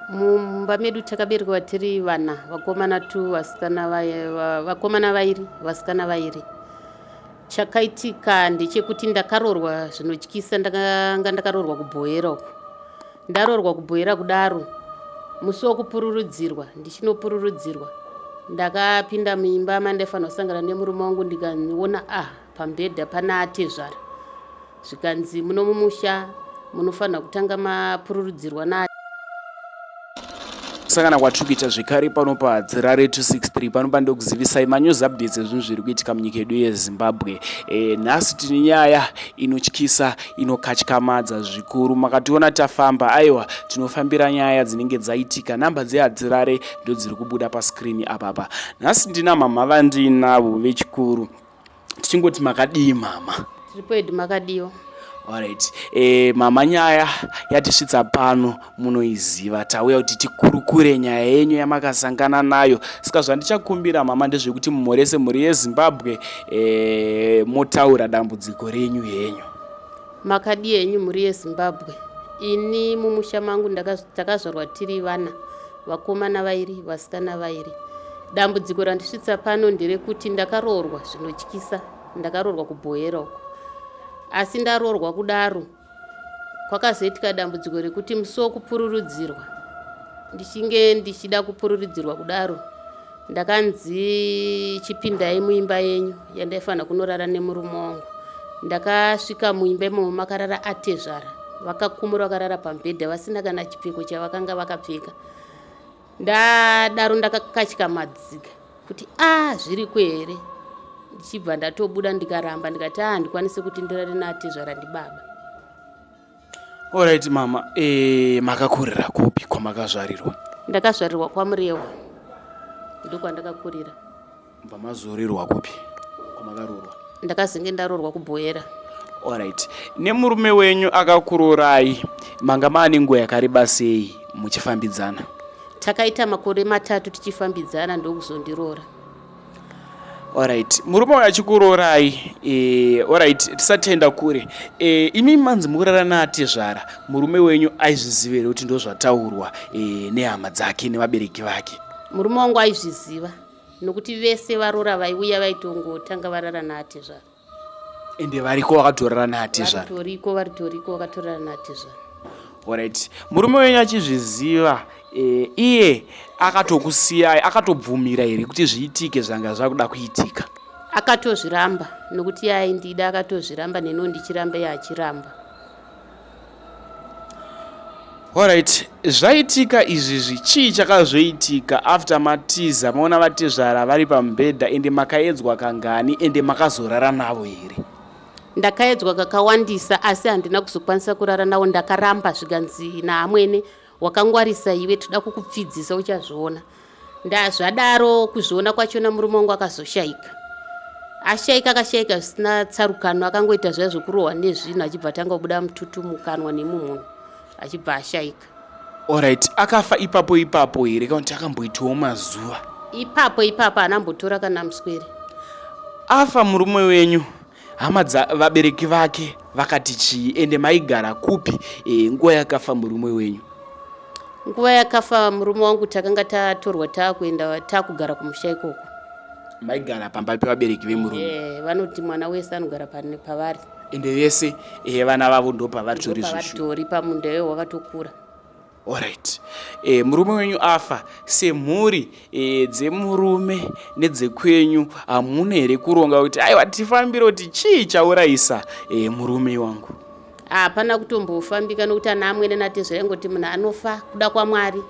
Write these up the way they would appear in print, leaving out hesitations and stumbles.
Mumba medu takaberekwa tiri vana, vakomana 2, vasikana vakomana vairi, vasikana vairi. Chakaitika ndechekuti ndakaroorwa zvinotyisa, ndakanga ndakaroorwa kuBhoera uko. Ndaroorwa kuBhoera kudaro, musi wekupururudzirwa, ndichinopururudzirwa, ndakapinda muimba mandaifanira kusangana nemurume wangu ndikaona ah pamubhedha pana atezvara. Zvikanzi muno mumusha munofanira kutanga mapururudzirwa na Kusangana kwatiri kuita zvekare pano paDzirare 263 pano pandokuzivisai manews updates ezvinhu zviri kuitika munyika yedu yeZimbabwe. E, nhasi tine nyaya inotyisa inokatyamadza zvikuru. Makationa tafamba, aiwa tinofambira nyaya dzinenge dzaitika. Namba dzeHadzirare ndodziri kubuda pascreen apapa. Nhasi ndina mhamha vandiinavo vechikuru. Tichingoti makadii mama? Tiripo hedu, makadiwa. Alright. Mama, nyaya yatisvitsa pano munoiziva. Tauya kuti tikurukure nyaya yenyu yamakasangana nayo. Saka zvandichakumbira mama ndezvekuti mumhorese mhuri yeZimbabwe, motaura dambudziko renyu henyu. Makadii henyu mhuri yeZimbabwe. Ini mumusha mangu takazvarwa tiri vana, vakomana vairi, vasikana vairi. Dambudziko randisvitsa pano nderekuti ndakaroorwa zvinotyisa, ndakaroorwa kuBhoera uko. Asi ndaroorwa kudaro kwakazoitika dambudziko rekuti musi wekupururudzirwa, ndichinge ndichida kupururudzirwa kudaro, ndakanzi chipindai muimba yenyu yandaifanira kunorara nemurume wangu. Ndakasvika muimba imomo makarara atezvara, vakakumura vakarara pamubhedha vasina kana chipfeko chavakanga vakapfeka. Ndadaro ndakakatyamadzika kuti a zviriko here, ndichibva ndatobuda ndikaramba ndikati a handikwanisi kuti ndirare naatezvara ndibaba. Alright mama, makakurira kupi kwamakazvarirwa? Ndakazvarirwa kwaMurewa, ndokwandakakurira. Mubva mazorirwa kupi kwamakaroorwa? Ndakazenge ndaroorwa kuBhoera. Alright. Nemurume wenyu akakurorai, manga maane nguva yakareba sei muchifambidzana? Takaita makore 3 tichifambidzana ndokuzondiroora. Alright. Murume uyu achikurorai, alright, tisati kure. Imi manzi mukurara naatezvara, murume wenyu aizviziva here kuti ndozvataurwa nehama dzake nevabereki vake? Murume wangu aizviziva nokuti vese varora vaiuya vaitongotanga varara naatezvara. Ende variko vakatorara naatezvara? Varitoriko, varitoriko vakatorara naatezvara. Alright. Murume wenyu achizviziva, iye akatokusiyai, akatobvumira here kuti zviitike zvanga zvakuda kuitika? Akatozviramba nokuti iye aindida, akatozviramba neniwo ndichiramba iye achiramba. Alright, zvaitika izvizvi, chii chakazoitika after matiza maona vatezvara vari pamubhedha, ende makaedzwa kangani, ende makazorara navo here? Ndakaedzwa kakawandisa asi handina kuzokwanisa kurara navo, ndakaramba zvikanzi naamwene wakangwarisa iwe, toda kukupfidzisa uchazviona. Ndazvadaro kuzviona kwachona murume wangu akazoshaika. Ashaika akashaika zvisina tsarukano, akangoita zviya zvekurohwa nezvinhu achibva atanga kubuda mututu mukanwa nemumhuno achibva ashaika. Alright, akafa ipapo ipapo here kana kuti akamboitawo mazuva? Ipapo ipapo haana ambotora kana muswere. Afa murume wenyu, hama dza vabereki vake vakati chii, ende maigara kupi nguva yakafa murume wenyu? Nguva yakafa murume wangu takanga tatorwa taakuenda taakugara kumusha ikoko. Maigara pamba pevabereki vemurume? Vanoti mwana wese anogara pavari. Ende vese vana vavo ndopavari tori zvishu? Ndopavari pamunda iwo wakatokura. Alright. Murume wenyu afa, semhuri dzemurume nedzekwenyu hamuna here kuronga kuti aiwa tifambire kuti chii chaurayisa murume wangu? Hapana kutombofambika nokuti ana amwene natezvara ingoti munhu anofa kuda kwaMwari.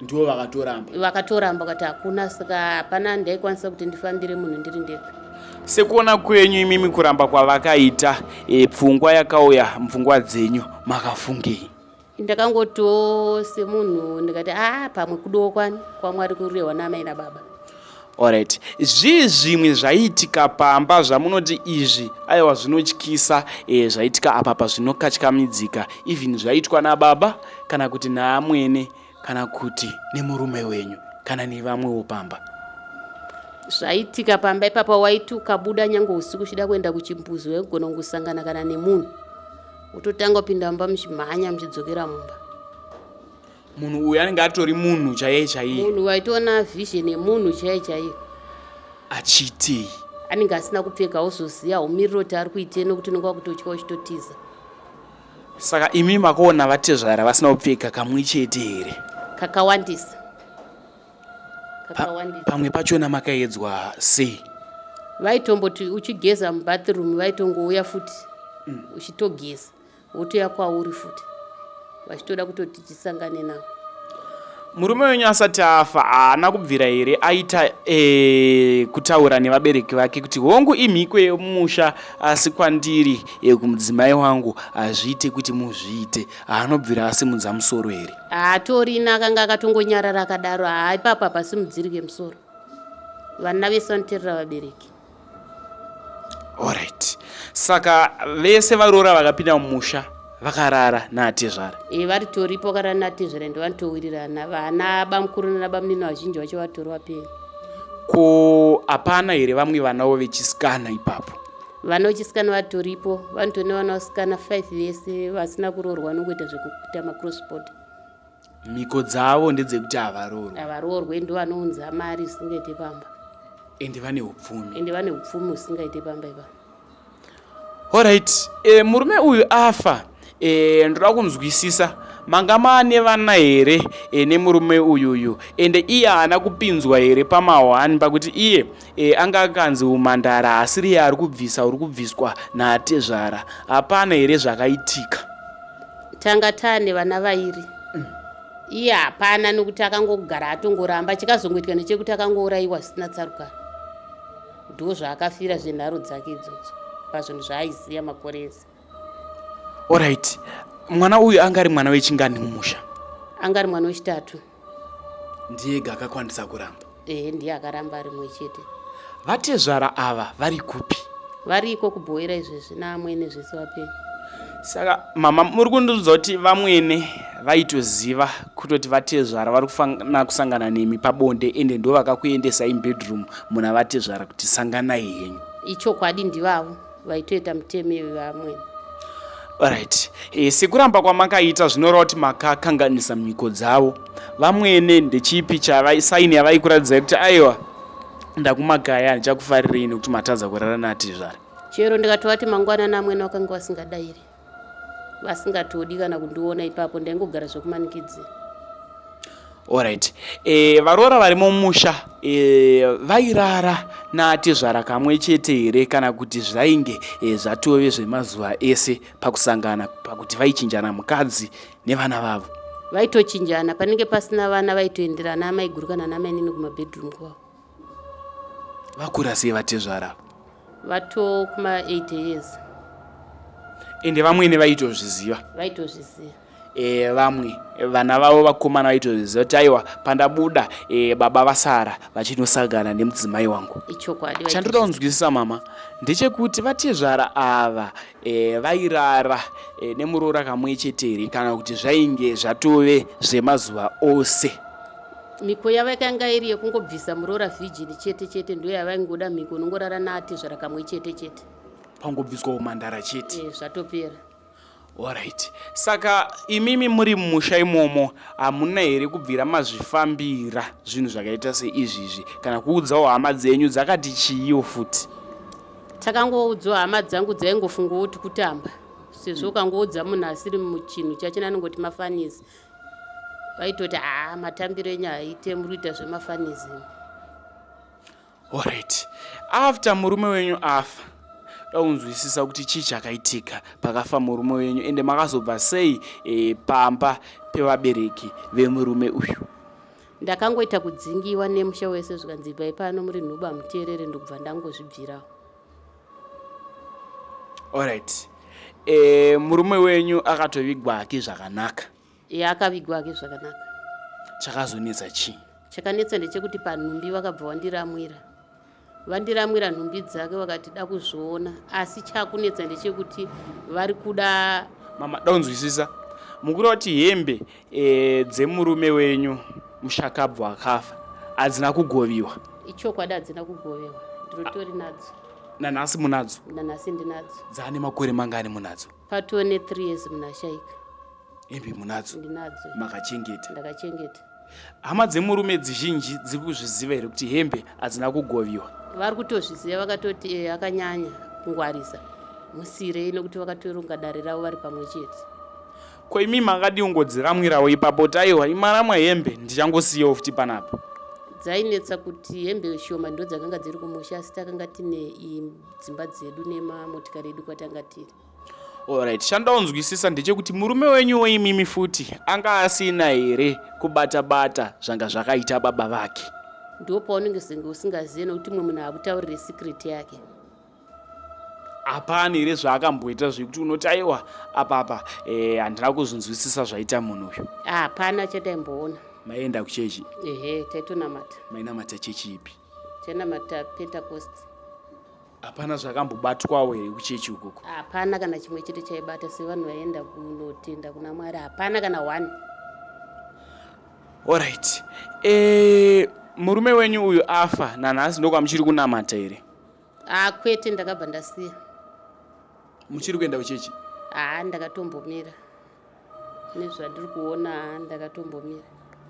Ndivo vakatoramba? Vakatoramba vakati hakuna, saka hapana ndaikwanisa kuti ndifambire munhu ndiri ndega. Sekuona kwenyu imimi kuramba kwavakaita, pfungwa yakauya mupfungwa dzenyu makafungei? Ndakangotiwo semunhu ndikati a pamwe kudiwa kwani kwaMwari kurehwa naamai nababa. Alright. Zvii zvimwe zvaiitika pamba zvamunoti izvi aiwa zvinotyisa, zvaitika apa pa zvinokatyamidzika, even zvaitwa nababa kana kuti naamwene kana kuti nemurume wenyu kana nevamwewo pamba? Zvaitika pamba ipapa, waiti ukabuda nyange usiku uchida kuenda kuchimbuzi waigona kungosangana kana nemunhu, wototanga kupinda mumba muchimhanya muchidzokera mumba. Munhu uyu anenge atori munhu chaiye chaiye. Munhu waitoona vision yemunhu chaiye chaiye. Achiitei? Anenge asina kupfeka wozoziva umiriro kuti ari kuitei nokuti unenge wakutotya uchitotiza. Saka imi makaona vatezvara vasina kupfeka kamwe chete here? Kakawandisa. Kakawandisa. Pamwe pachona makaedzwa sei? Vaitomboti uchigeza mubathroom vaitongouya futi uchitogeza. Wotouya kwauri futi vachitoda kutoti tisangane navo. Murume wenyu asati afa haana kubvira here aita e, kutaura nevabereki vake kuti hongu imhiko yemusha asi kwandiri e, kumudzimai wangu hazviite kuti muzviite haanobvira asimudza musoro here? Haatorina akanga akatongonyarara akadaro haa ipapo hapasimudzirike musoro. Vana vese vanoterera vabereki. Alright. Saka vese varoora vakapinda mumusha vakarara naatezvara. E, varitoripo vakarara naatezvara ende vanotowirirana vana bamukuru nana bamunini vazhinji vacho vatori vapenyu. Ko hapana here vamwe vanawo vechisikana ipapo? Vana vechisikana vatoripo, vanotori nevana vasikana 5 vese vasina kuroorwa vanongoita zvekuita macross border. Mhiko dzavo ndedzekuti havaroorwe. Havaroorwe ndovanounza mari isingaite pamba. Ende vane upfumi. Ende vane upfumi husingaite pamba ipapa. Alright, e, murume uyu afa e, ndoda kunzwisisa manga maane vana here e, nemurume uyuyu ende iye haana kupinzwa here pamahwani pakuti iye e, anga akanzi umhandara haasiriye ari kubvisa uri kubviswa naatezvara hapana here zvakaitika Tanga tane vana vairi iye hapana nokuti akangogara atongoramba chikazongoitika nechekuti akangourayiwa zvisina tsarukano ndo zvaakafira zvenharo dzake idzodzo pazvinhu zvaaiziva makore ese. Alright, mwana uyu anga ari mwana wechingani mumusha? Anga ari mwana wechitatu. Ndiye ega akakwanisa kuramba? Ehe, ndiye akaramba ari mumwe chete. Vatezvara ava vari kupi? Variko kubhoera izvezvi naamwene zvese vapenyu. Saka mama muri kundiudza kuti vamwene vaitoziva kutoti vatezvara vari kufanira kusangana nemi pabonde ende ndo vakakuendesai mubedroom muna vatezvara kuti sanganai henyu? Ichokwadi ndivavo. Vaitoita mutemo iyoyo vamwene. Alright. E, sekuramba kwamakaita zvinoreva kuti makakanganisa mhiko dzavo. Vamwene ndechipi chavai saini yavaikuratidzai kuti aiwa ndakumagaya handichakufarirei nekuti matadza kurara natezvara. Chero ndikatovati mangwanani amwene vakanga vasingadairi. Vasingatodi kana kundiona ipapo ndaingogara zvekumanikidzira. Alright. E, varoora vari mumusha e, vairara natezvara kamwe chete here kana kuti zvainge e, zvatove zvemazuva ese pakusangana pakuti vaichinjana mukadzi nevana vavo? Vaitochinjana, panenge pasina vana vaitoenderana amaiguru kana namainini kumabedroom kwavo. Vakura sei vatezvara? Vato kuma 80 years. Ende vamwene vaitozviziva? Vaitozviziva. E, vamwe vana vavo vakomana vaitozviziva kuti aiwa pandabuda e, baba vasara vachinosangana nemudzimai wangu. Ichokwadi. Chandoda kunzwisisa mama ndechekuti vatezvara ava e, vairara e, nemuroora kamwe chete here kana kuti zvainge zvatove zvemazuva ose? Mhiko yavo yakanga iri yekungobvisa muroora virgin chete chete ndiyo yavaingoda mhiko unongorara naatezvara kamwe chete chete. Pangobviswa umhandara chete. E, zvatopera. Alright. Saka imimi muri mumusha imomo hamuna here kubvira mazvifambira zvinhu zvakaita seizvizvi kana kuudzawo hama dzenyu dzakati chiiwo futi? Takangoudzwa hama dzangu dzaingofungawo kuti kutamba sezvo ukangoudza munhu asiri muchinhu chachona anongoti mafanisi vaitoti haa matambiro enyu haaite muri kuita zvemafanisi. Alright. After murume wenyu afa, daunzwisisa kuti chii chakaitika pakafa murume wenyu ende makazobva sei e, pamba pevabereki vemurume uyu? Ndakangoita kudzingiwa nemusha wese zvikanzi ibvai pano muri nhubu hamuteerere ndokubva ndangozvibvirawo. Alright. E, murume wenyu akatovigwa hake zvakanaka. E, akavigwa hake zvakanaka. Chakazonetsa chii? Chakanetsa ndechekuti panhumbi vakabva vandiramwira. Vandiramwira nhumbi dzake vakati da kuzviona asi chakunetsa ndechekuti vari kuda. Mama daunzwisisa mukureva kuti hembe e, dzemurume wenyu mushakabvu akafa hadzina kugoviwa? Ichokwadi hadzina kugoviwa, ndinotori nadzo. Nanhasi munadzo? Nanhasi ndinadzo. Dzaane makore mangani munadzo? Patone 3 years munhu ashaika. Hembe munadzo? Ndinadzo. Makachengeta? Ndakachengeta. Hama dzemurume dzizhinji dziri kuzviziva here kuti hembe hadzina kugoviwa? Vari kutozviziva, vakatoti eh, akanyanya kungwarisa, musirei, nekuti vakatoronga dare ravo vari pamwe chete. Ko imi makadii kungodziramwirawo ipapo kuti aiwa, imaramwa hembe ndichangosiyawo futi panapa? Dzainetsa kuti hembe shoma ndo dzakanga dziri kumusha, asi takanga tine dzimba dzedu nemamotikari edu kwatanga tiri. Alright, chandaunzwisisa ndechekuti murume wenyu weimimi futi anga asina here kubata bata zvanga zvakaita baba vake? Ndipo paunenge senge usingazive, nekuti mumwe munhu akutaurire secret yake. Hapana here zvaakamboita zvekuti unoti aiwa, apapa handina kuzvinzwisisa zvaita munhu uyu? Hapana chataimboona. Maienda kuchechi? Ehe, taitonamata. Mainamata chechi ipi? Tainamata Pentecost. Hapana zvakambobatwawo here kuchechi ukoko? Hapana kana chimwe chete chaibata. Sevanhu vaienda kunotenda kuna Mwari, hapana kana one. Alright, murume wenyu uyu afa, nanhasi ndokwamuchiri kunamata here? Ah, kwete, ndakabva ndasiya. Muchiri kuenda kuchechi? Haa, ndakatombomira nezvandiri kuona. Haa, ndakatombomira.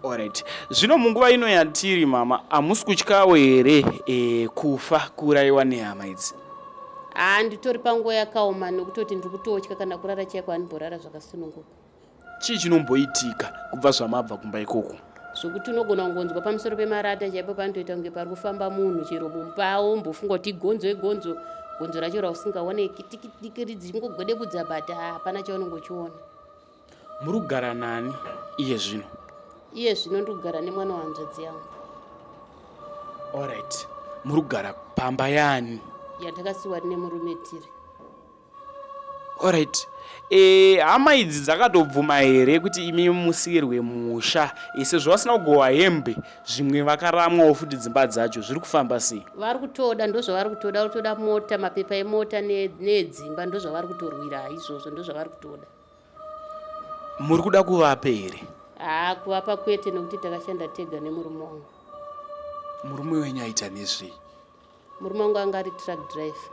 Alright, zvino munguva ino yatiri, mama, hamusi kutyawo here kufa, kuurayiwa nehama idzi? Haa, nditori panguva yakaoma, nokutoti ndiri kutotya. Kana kurara chaiko handimborara zvakasununguka. Chii chinomboitika kubva zvamabva kumba ikoko? Zvokuti unogona kungonzwa pamusoro pemarata chaipo panotoita kunge pari kufamba munhu, chero mumba wombofunga kuti igonzo, igonzo, gonzo racho rausingaoneki, tikitiki richingogwedebudza, but hapana chaunongochiona. Muri kugara nani iye zvino? Iye zvino ndiri kugara nemwana wahanzvadzi yangu. Alright, muri kugara pamba yani? Yatakasiwa nemurume tiri. Alright, hama idzi dzakatobvuma here kuti imi musiyirwe musha, sezvo vasina kugohwa hembe, zvimwe vakaramwawo futi dzimba dzacho? Zviri kufamba sei? Vari kutoda, ndozvavari kutoda. Vari kutoda mota, mapepa emota needzimba, ndozvavari kutorwira izvozvo, ndozvavari kutoda. Muri kuda kuvapa here? Haa, kuvapa kwete, nekuti takashanda tega nemurume wangu. Murume wenyu aita nezvei? Murume wangu anga ari truck driver.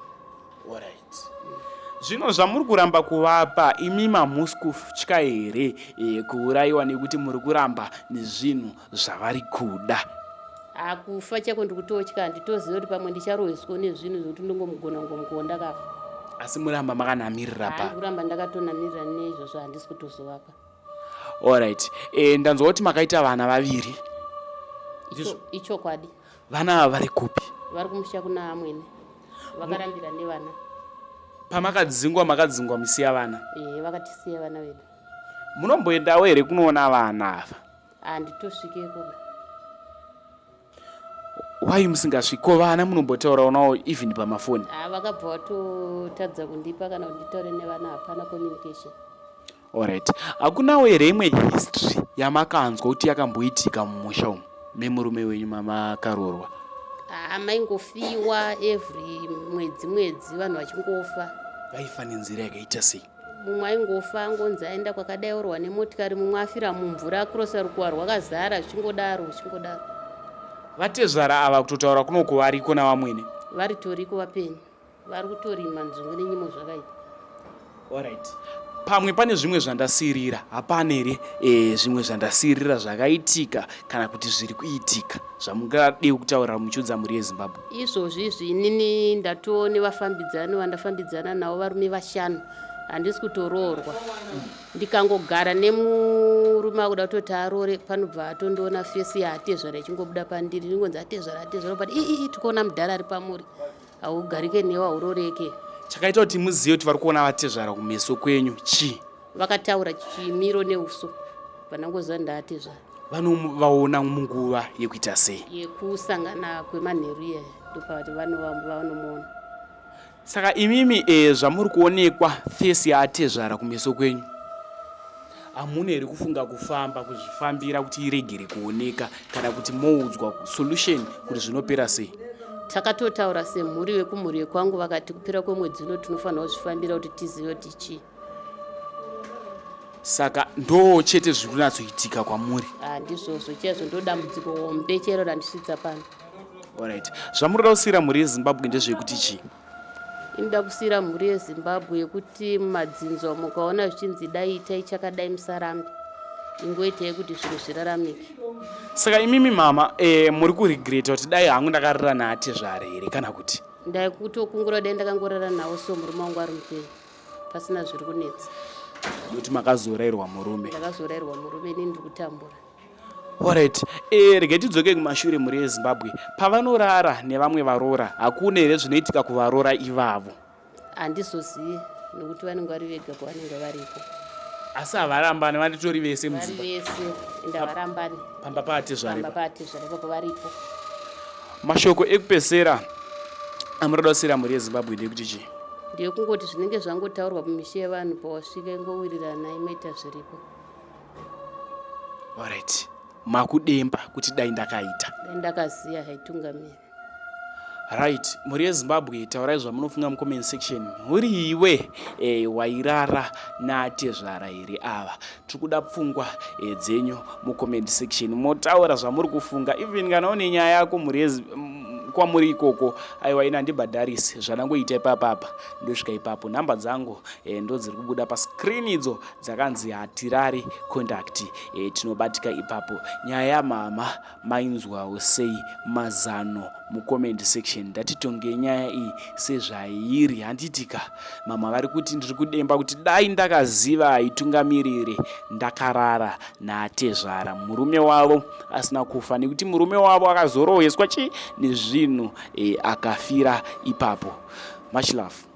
Alright, zvino zvamuri kuramba kuvapa, imi hamusi kutya here kuurayiwa nekuti muri kuramba nezvinhu zvavari kuda? Hakufa chako ndikutotya. Handitoziva kuti pamwe ndicharoheswawo nezvinhu zvekuti ndongomugona kungomukuwo ndakafa. Asi muramba makanamirira pa? Ndikuramba ndakatonamirira neizvozvo, handisi kutozovapa. Alright, ndanzwa kuti makaita vana vaviri. Ichokwadi. Vana ava vari kupi? Vari kumusha kuna amwene, vakarambira nevana. Pamakadzingwa, makadzingwa musiya vana? Ehe, vakatisiya vana vedu. Munomboendawo here kunoona vana ava? Handitosvikeko. Wai musingasviki? Ko vana munombotaurawo navo even pamafoni? Ha, vakabva vatotadza kundipa kana kuti nditaure nevana, hapana communication. Alright, hakunawo here imwe history yamakanzwa kuti yakamboitika mumusha umu memurume wenyu mamakaroorwa? Haa, maingofiwa every mwedzi mwedzi, vanhu vachingofa. Vaifa nenzira yakaita sei? Mumwe aingofa angonzi aenda kwakadai, orwa nemotikari, mumwe afira mumvura, akurosa rukuwa rwakazara, zvichingodaro zvichingodaro. Vatezvara ava kutotaura kunoku variko navamwene? Varitoriko, vapenyu, vari kutorima nzungu nenyimo zvakaita. Alright, pamwe pane zvimwe zvandasirira, hapana here zvimwe zvandasirira zvakaitika kana kuti zviri kuitika zvamungade kutaurira muchiudza mhuri yeZimbabwe? Izvozvi izvi inini ndatoo nevafambidzani vandafambidzana navo, varume vashanu. Handisi kutoroorwa. Ndikangogara nemurume akuda kutoti arore, panobva atondiona face yaatezvara ichingobuda pandiri, ndingonzi atezvara, atezvara, but ii, tikuona mudhara ari pamuri, haugarike newe, hauroreke. Chakaita kuti muzive kuti vari kuona vatezvara kumeso kwenyu chii? Vakataura chimiro neuso, vanangoziva ndaatezvara. Vanovaona munguva yekuita sei? Yekusangana kwemanheru iyaya, ndopavati vanomuona. Saka imimi zvamuri kuonekwa face yaatezvara kumeso kwenyu, hamuna here kufunga kufamba, kuzvifambira kuti iregere kuoneka, kana kuti moudzwa solution kuti zvinopera sei? Takatotaura semhuri, vekumhuri yekwangu vakati kupera kwemwedzi uno tinofanira kuzvifambira kuti tizive kuti chii. Saka ndo chete zviri kunatsoitika kwamuri? Handizvozvo chaizvo, ndo dambudziko hombe chero randisvitsa pano. Alright, zvamuri kuda kusiyira mhuri yeZimbabwe ndezvekuti chii? Inoda kusiyira mhuri yeZimbabwe yekuti mumadzinza umu ukaona zvichinzi dai itai chakadai musarambe. Ingoitai kuti zvinhu zviraramike. Saka imimi mama eh, muri kuregreta kuti dai hangu ndakarara naatezvara here kana kuti? Ndaikutokungura dai ndakangorara nawo so murume wangu ari mupenyu pasina zviri kunetsa. Nekuti makazorairwa murume. Ndakazorairwa murume ini ndiri kutambura. Alright, eh, regai tidzoke kumashure mhuri yeZimbabwe. Pavanorara nevamwe varoora, hakuna here zvinoitika kuvaroora ivavo? Handizozivi nokuti vanenge vari vega kwavanenge variko. Asi havarambani, vanotori vese mudzimba. Vari vese, ende havarambani. Pamba paatezvara. Pamba paatezvara ipapo varipo. Mashoko ekupesera amunoda kusiyira mhuri yeZimbabwe ndekuti chii? Ndeyekungoti zvinenge zvangotaurwa mumisha yevanhu pawasvika ingowiriranai moita zviripo. Alright. Makudemba kuti dai ndakaita. Dai ndakaziya haitungamiri. Right, mhuri yeZimbabwe taurai zvamunofunga mucomment section. Uri iwe e, wairara natezvara here ava? Tiri kuda pfungwa e, dzenyu mucomment section. Motaura zvamuri kufunga even kana une nyaya yako mhuri kwamuri ikoko aiwa ini handibhadharisi zvandangoita ipapapa ndosvika ipapo nhamba dzangu e, ndodziri kubuda pascreen idzo dzakanzi hatirari contact e, tinobatika ipapo nyaya yamama mainzwawo sei mazano mucomment section ndatitonge nyaya iyi sezvairi handitika mama vari kuti ndiri kudemba kuti dai ndakaziva haitungamirire ndakarara naatezvara murume wavo asina kufa nekuti murume wavo akazorohweswa chi nezvinhu e, akafira ipapo much love.